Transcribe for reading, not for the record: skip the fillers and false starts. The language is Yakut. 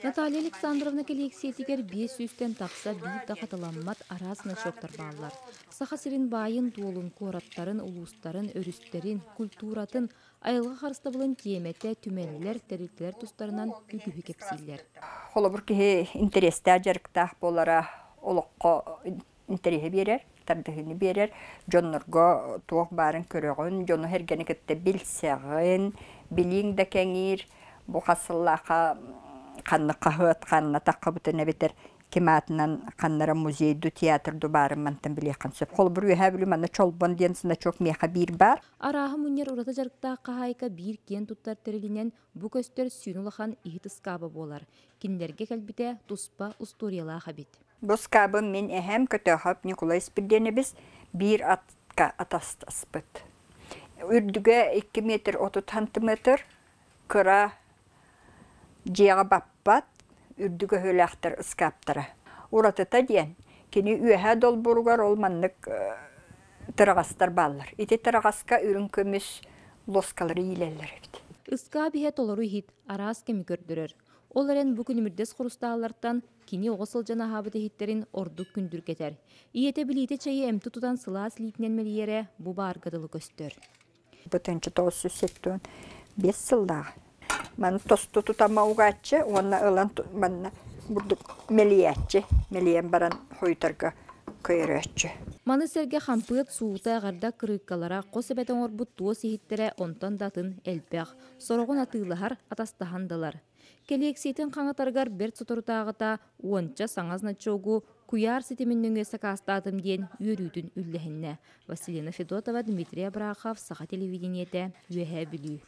Наталья Александровна кэлиэксийэтигэр 500-тэн тахса биир да хатыламмат араас значоктар бааллар. Саха сирин баайын-дуолун, куораттарын, улуустарын, өрүстэрин, культуратын, айылҕа харыстабылын тиэмэтэ, түмэллэр, тэрилтэлэр тустарынан үгүһү кэпсииллэр. Холобур, киһи интэриэстээх дьарыктаах буолара олоххо интэриэһи биэрэр, тардыһыыны биэрэр, дьоннорго туох баарын көрөҕүн, дьону-сэргэни кытта билсэҕин, билииҥ да кэҥиир, бу хас сыллаахха ханнык хаһыат ханна таххыбытын эбэтэр ким аатынан ханнара музей ду театр ду баарын мантан билиэххин сөп. Холобур, Үөһээ Бүлүү манна Чолбон диэн значок миэхэ биир баар. Арааһы мунньар ураты дьарыктаах хаһаайка биир киэн туттар тэрилинэн бу көстөр сүүн улахан иһит ыскааба буолар. Кинилэргэ кэлбитэ туспа устуоруйалаах эбит. Бу ыскаабым мин эһэм Көтөөхөп Ньукулай Испирдиэнэбис биир атка атастаспыт. Үрдүгэ 2 метр 30 сантиметр, кыра дьиэҕэ баппат, үрдүк өһүөлээхтэр ыскааптара. Уратыта диэн, кини үөһээ долбууругар ол маннык тыраҕастар бааллар. Ити тыраҕаска үрүҥ көмүс лоскалары иилэллэр эбит. Ыскаап иһэ толору иһит, араас кэми көрдөрөр. Ол эрэн бу күнүмүрдэс хурустааллартан кини оҕо сылдьан аһаабыт иһиттэрин ордук күндүргэтэр. Ийэтэ билиитэ чэйи эмти тутан сылаас илиитинэн мэлийэрэ бу баарга дылы көстөр. Бытынчы 975 сыллаах. Маны тосту тутама угааччы уонна ылан манна бурдук мэлийээччи, мэлийэн баран хойутарга көйөрөөччү. Маны сэргэ хампыат суута, эҕэрдэ кырыыккалара, хос эбэтэ оҥорбут туос иһиттэрэ онтон да атын элбэх. Сороҕун атыылаһар, атастаһан да ылар. Кэлиэксийэтин хаҥатарыгар бэрт соторутааҕыта уонча саҥа значогу куйаар ситимин нөҥүө сакаастаатым диэн үөрүүтүн үллэһиннэ. Василина Федотова, Дмитрий Абрахов, Саха телевидениетэ, Үөһээ Бүлүү.